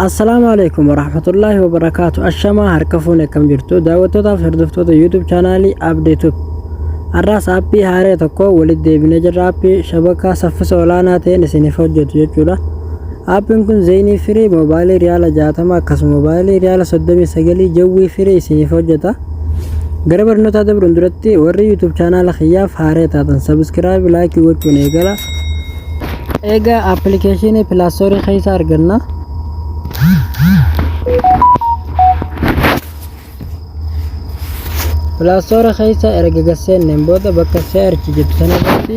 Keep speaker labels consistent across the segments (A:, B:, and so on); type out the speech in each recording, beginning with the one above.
A: Assalaamu alaikum warahmatullaahi wabarakaatu. Ashamaa harka fuune, akkam jirtu daawwattootaaf hordoftoota YouTube chaanaalii Abdee Tube? Har'aas aappii haaree tokko walitti deebinee jirra. Aappii shabakaa saffisa olaanaa ta'een isiniif hojjetu jechuudha. Aappiin kun Zain free moobaayilii riyaala 60 akkasuma moobaayilii riyaala 39 Jawwy free isiniif hojjeta. Gara barnootaa dabruun duratti warri YouTube chaanaala kiyyaaf haaree taatan subscribe, like gochuun eegala. Egaa appilikeeshinii Play Store keessa arganna. Play Store keessa erga gaseenneen booda bakka search jettu sanarratti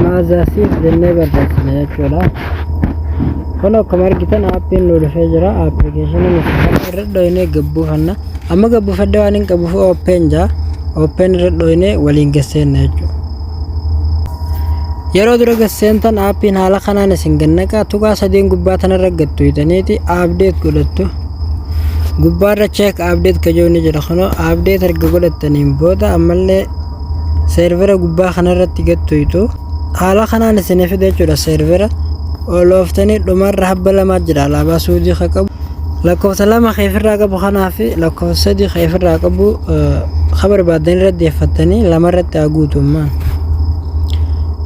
A: Maazasiif jennee barreessina jechuudha. Kun akkuma argitan aappiin nu dhufee jira. Appilikeeshiniin isa kana irra dhoynee gabbuufanna. Amma gabbuufadhee waan hin qabuuf open jaa. Open irra dhoynee waliin gasseenna jechuudha. Yeroo dura gasseentan aappiin haala kanaan isin gannaqa. Tuqaa sadeen gubbaa tanarra gattu hidhaniiti update godhattu. Gubbaarra check update kajoo ni jira. Kunoo update erga godhattaniin booda ammallee seervera gubbaa kanarratti gattu hitu. Haala kanaan isin fide jechuudha seervera. Olooftanii dhumarra habba lamaa jira, alaabaa Suudii ka qabu. Lakkoofsa 2 ka ifirraa qabu kanaa fi lakkoofsa 3 ka ifirraa qabu ka barbaadan irra deeffattanii 2 irratti haa guutummaan.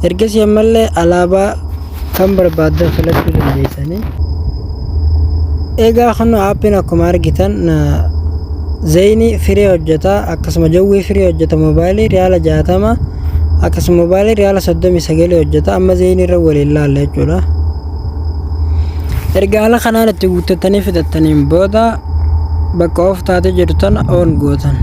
A: Ergasii ammallee alaabaa kan barbaadan filachuu dandeessanii. Egaa kun aappiin akkuma argitan Zain free hojjeta, akkasuma Jawwy free hojjeta, moobaayilii riyaala 60 akkasuma moobaayilii riyaala 39 hojjeta. Amma Zain irra waliin laalla jechuudha. Erga haala kanaan itti guuttatanii fixattaniin booda bakka off taate jirtu tana on gootan.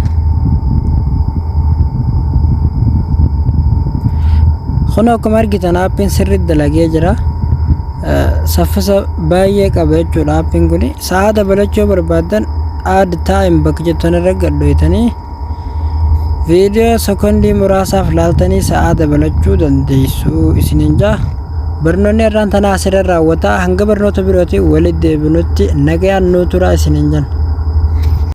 A: Kun akkuma argitan aappiin sirriitti dalagee jira. Saffisa baay'ee qaba jechuudha aappiin kun. Sa'aa dabalachuu barbaaddan add time bakka jettan irra gadhoytanii viidiyoo sekondii muraasaaf laaltanii sa'aa dabalachuu dandeessu isiniin jaa. Barnoonni irraan tanaa asirra raawwata. Hanga barnoota birootiin walitti deebinutti nagayaan nuu turaa isiniin jenna.